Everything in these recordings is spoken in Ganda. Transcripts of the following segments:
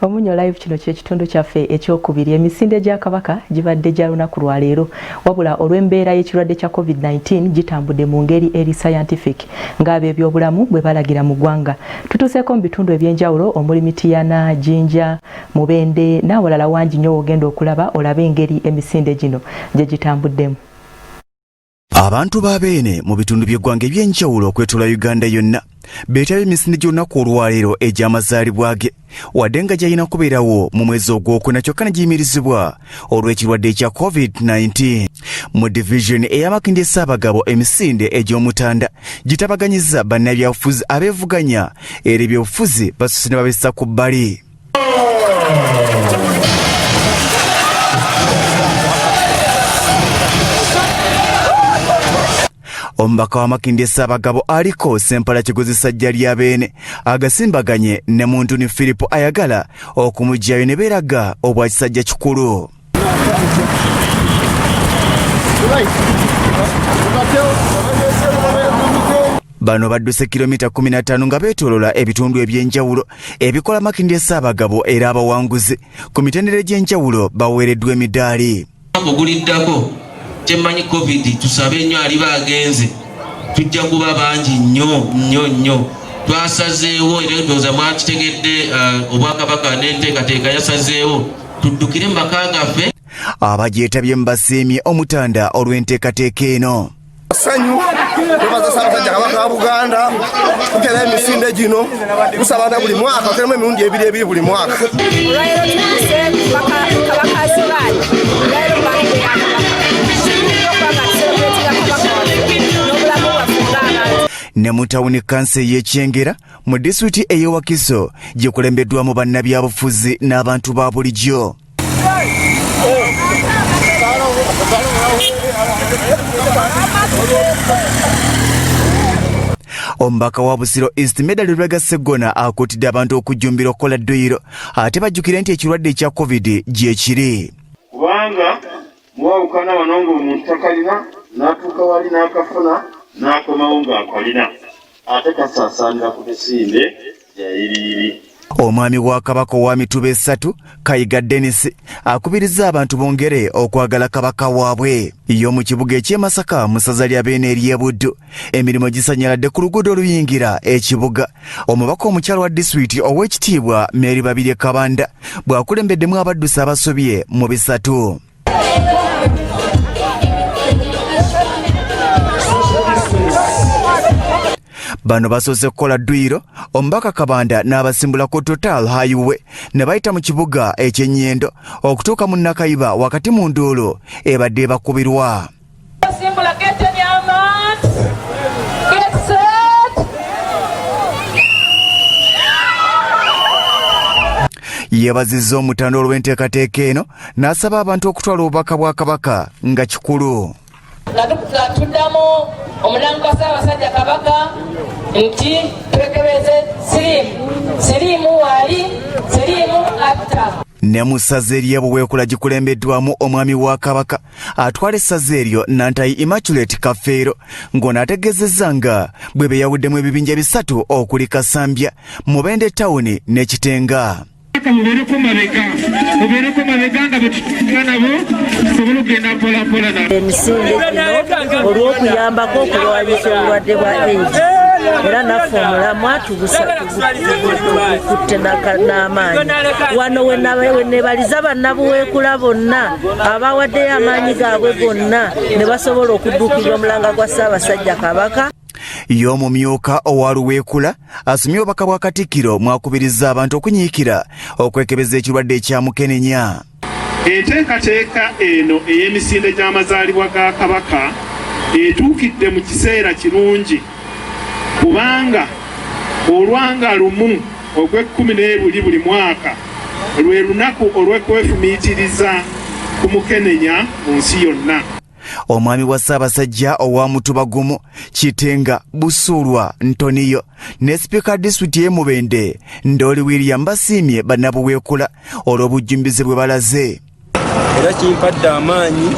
Omunyo Live, kino kye kitundu kyaffe ekyokubiri. Emisinde gya Kabaka gibadde gya lunaku lwa leero, wabula olw'embeera y'ekirwadde kya COVID-19 gitambudde mu ngeri eri scientific ng'ab'ebyobulamu bwe balagira mu ggwanga. Tutuuseeko mu bitundu eby'enjawulo omuli Mitiyana, Jinja, Mubende n'awalala wangi nnyo w'ogenda okulaba olabe engeri emisinde gino gye gitambuddemu. Abantu ba Beene mu bitundu by'eggwanga eby'enjawulo okwetoola Uganda yonna beetabye emisinde gy'olunaku olwaleero egy'amazaalibwa ge, wadde nga gyalina kubeerawo mu mwezi ogwokuna kyokka ne giyimirizibwa olw'ekirwadde ekya COVID-19. Mu divizoni ey'Amakindye Ssaabagabo, emisinde egy'omutanda gitabaganyizza bannabyabufuzi abeevuganya era ebyobufuzi basuse ne babissa ku bbali. Omubaka wa Makindye Ssaabagabo aliko Ssempala Kigozi Ssajjalyabeene agasimbaganye ne Muntuni Philip ayagala okumuggyayo ne beeraga obwa kisajja kikulu. Bano badduse kilomita 15 nga beetoolola ebitundu eby'enjawulo ebikola Makindye Ssaabagabo, era abawanguzi ku mitendera egy'enjawulo baweereddwa emidaali. Oguliddako kyemmanyi COVID, tusabe nnyo aliba agenze, tujja kuba bangi nnyo nnyo nnyo. Twasazeewo era ndowooza mwakitegedde, obwakabaka n'enteekateeka yasazeewo tuddukire mu maka gaffe. Abagyetabye basiimye omutanda olw'enteekateeka eno. Ssanyu, twebaza Ssaabasajja Kabaka wa Buganda tutera emisinde gino. Tusaba na buli mwaka oteremu emirundi ebiri ebiri buli mwaka. Olwaleero tuguse Kabaka Azibaali. Olwaleero birthday ya Kabaka. Kirungi okuba nga tucelebratinga Kabaka waffe n'obulamu bwaffe ng'abantu. Ne mu tawuni kanso ey'Ekyengera mu disitulikiti ey'e Wakiso gikulembeddwamu bannabyabufuzi n'abantu ba bulijjo. Omubaka wa Busiro East Medard Lubega Sseggona akuutidde abantu okujjumbira okukola dduyiro ate bajjukire nti ekirwadde ekya COVID gyekiri. Kubanga mwawukana wano ng'omuntu takalina, n'atuuka wali n'akafuna, n'akomawo ng'akalina, ate kasaasaanira ku misinde gya yiriyiri. Omwami wa Kabaka owa Mituba esatu Kayiga Denis akubiriza abantu bongere okwagala Kabaka waabwe. Yo mu kibuga eky'e Masaka mu ssaza lya Beene ery'e Buddu, emirimu gisanyaladde ku luguudo oluyingira ekibuga. Omubaka omukyala wa disitulikiti ow'ekitiibwa Mary Babirye Kabanda bw'akulembeddemu abaddusi abasobye mu bisatu. Bano basoose kukola dduyiro, omubaka Kabanda n'abasimbula ku Total Highway ne bayita mu kibuga eky'Ennyendo okutuuka mu Nakayiba wakati mu nduulu ebadde ebakubirwa. Simbula, get on your marks. Get set. Yeebazizza omutanda olw'enteekateeka eno n'asaba abantu okutwala obubaka bwa Kabaka nga kikulu. Nga tuddamu omulango gwa Ssaabasajja Kabaka nti twekebeze siriimu, siriimu waali, siriimu atta. Ne mu ssaza ery'Ebuweekula gikulembeddwamu omwami wa Kabaka atwala essaza eryo Nantayi Immaculate Kafeero, ng'ono ategeezezza nga bwe beeyawuddemu ebibinja bisatu okuli Kasambya, Mubende tawuni ne Kitenga. Mubeereko mabega, mubeereko mabega nga betutuka nabo tusobole okugenda mpola mpola nabo. Emisinde gino olw'okuyambako okulwanyisa obulwadde bwa AIDS, era naffe omulamwa tugukutte n'amaanyi. Wano wenebaliza bannabuweekula bonna abawaddeyo amaanyi gaabwe gonna ne basobola okudduukirira omulanga gwa Ssaabasajja Kabaka. Y'omumyuka owa Luweekula asomye obubaka bwa Katikkiro mwakubiriza abantu okunyiikira okwekebeza ekirwadde ekya mukenenya. Enteekateeka eno ey'emisinde gy'amazaalibwa ga Kabaka etuukidde mu kiseera kirungi, kubanga olwanga lumu ogw'ekkumi n'ebuli buli mwaka lwe lunaku olw'okwefumiitiriza ku mukenenya mu nsi yonna. Omwami wa Ssaabasajja owa Mutubagumu, Kitenga, Busuulwa Ntoniyo ne sipiika disitulikiti y'e Mubende Ndooli William basiimye bannabuweekula olw'obujjumbize bwe balaze. Era kimpadde amaanyi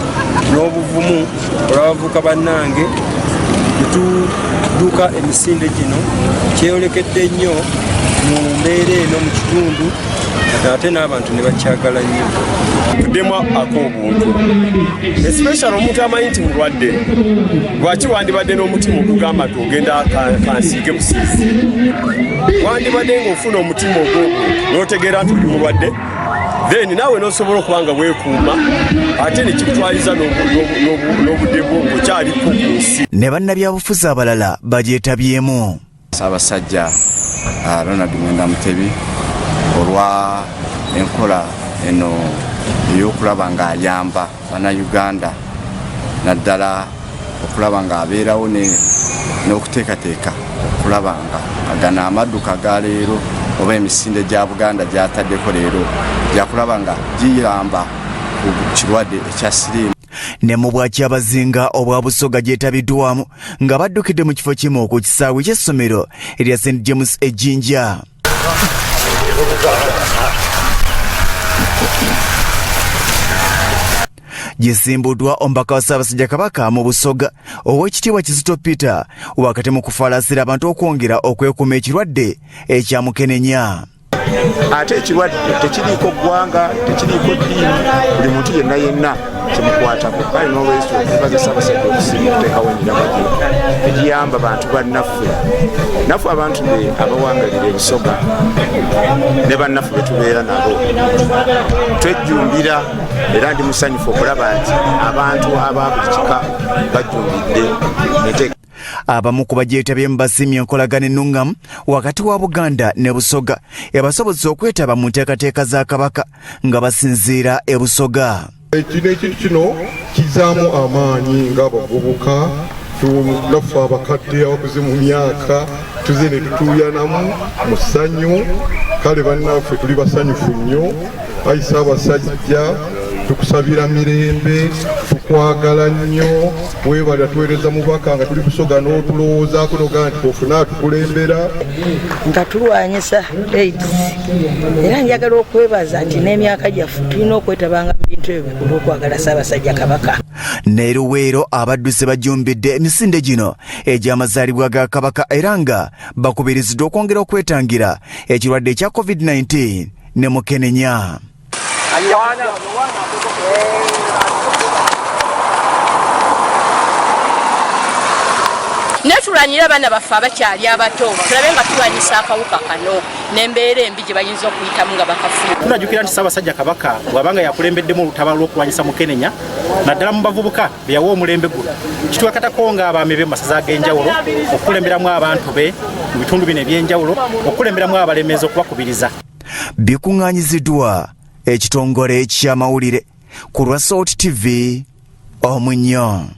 n'obuvumu olw'abavubuka bannange. Okudduka emisinde gino kyeyolekedde nnyo mu mbeera eno mu kitundu, ate n'abantu ne bakyagala nnyo. Tuddemu ak'obuntu, especially omuntu amanyi nti mulwadde, lwaki wandibadde n'omutima ogugamba nti ogenda kansiige busiizi? Wandibadde ng'ofuna omutima ogw'obuntu n'otegeera nti oli mulwadde, then naawe n'osobola okuba nga weekuuma, ate ne kikutwaliza n'obudde bwo ng'okyaliko ku nsi. Ne bannabyabufuzi abalala bagyetabyemu. Ssaabasajja Ronald Mwenda Mutebi olwa enkola eno ey'okulaba ng'ayamba Bannayuganda, naddala okulaba ng'abeerawo n'okuteekateeka okulaba nga gano amadduka ga leero oba emisinde gya Buganda gy'ataddeko leero gyakulaba nga giyamba ku kirwadde ekya siriimu. Ne mu Bwakyabazinga obwa Busoga gyetabiddwamu nga baddukidde mu kifo kimu ku kisaawe ky'essomero erya St James e Jinja. Gisimbuddwa omubaka wa Ssaabasajja Kabaka mu Busoga, Oweekitiibwa Kizito Peter, wakati mu kufaalaasira abantu okwongera okwekuuma ekirwadde ekya mukenenya. Ate ekirwadde tekiriiko ggwanga, tekiriiko ddiini, buli muntu yenna yenna kimukwatako. Kale n'olwekyo twebaza Ssaabasajja okusiima okuteekawo emirama gino egiyamba bantu bannaffe, naffe abantu be abawangalira ebusoga ne bannaffe be tubeera nabo twejjumbira, era ndi musanyufu okulaba nti abantu aba buli kika bajjumbidde. Abamu ku bagyetabyemu basiimye enkolagana ennungamu wakati wa Buganda ne Busoga ebasobozesa okwetaba mu nteekateeka za Kabaka nga basinziira e Busoga. Kino ekintu kino kizaamu amaanyi ng'abavubuka, naffe abakadde abakuze mu myaka tuze ne tutuuyanamu mu ssanyu. Kale bannaffe tuli basanyufu nnyo. Ayi Ssaabasajja, tukusabira mirembe, tukwagala nnyo, weebale atuweereza mubaka nga tuli Busoga n'otulowoozaako n'ogamba nti ofune atukulembera. Nga tulwanyisa AIDS, era njagala okwebaza nti n'emyaka gyaffe tulina okwetabanga mu bintu ebyo olw'okwagala Ssaabasajja Kabaka. Ne Luweero abadduse bajumbidde emisinde gino egy'amazaalibwa ga Kabaka era nga bakubiriziddwa okwongera okwetangira ekirwadde ekya COVID-19 ne mukenenya. Naye tulwanyire abaana baffe abakyali abato, tulabe nga tulwanyisa akawuka kano n'embeera embi gye bayinza okuyitamu nga bakafuna. Tunajjukira nti Ssaabasajja Kabaka bw'abanga yakulembeddemu olutaba lw'okulwanyisa mukenenya naddala mu bavubuka be yawa omulembe guno, kitwakatako ng'abaami be mu masaza ag'enjawulo okukulemberamu abantu be mu bitundu bino eby'enjawulo, okukulemberamu abalemeezi okubakubiriza. Bikuŋŋaanyiziddwa ekitongole ky'amawulire ku lwa Salt TV omunnyo.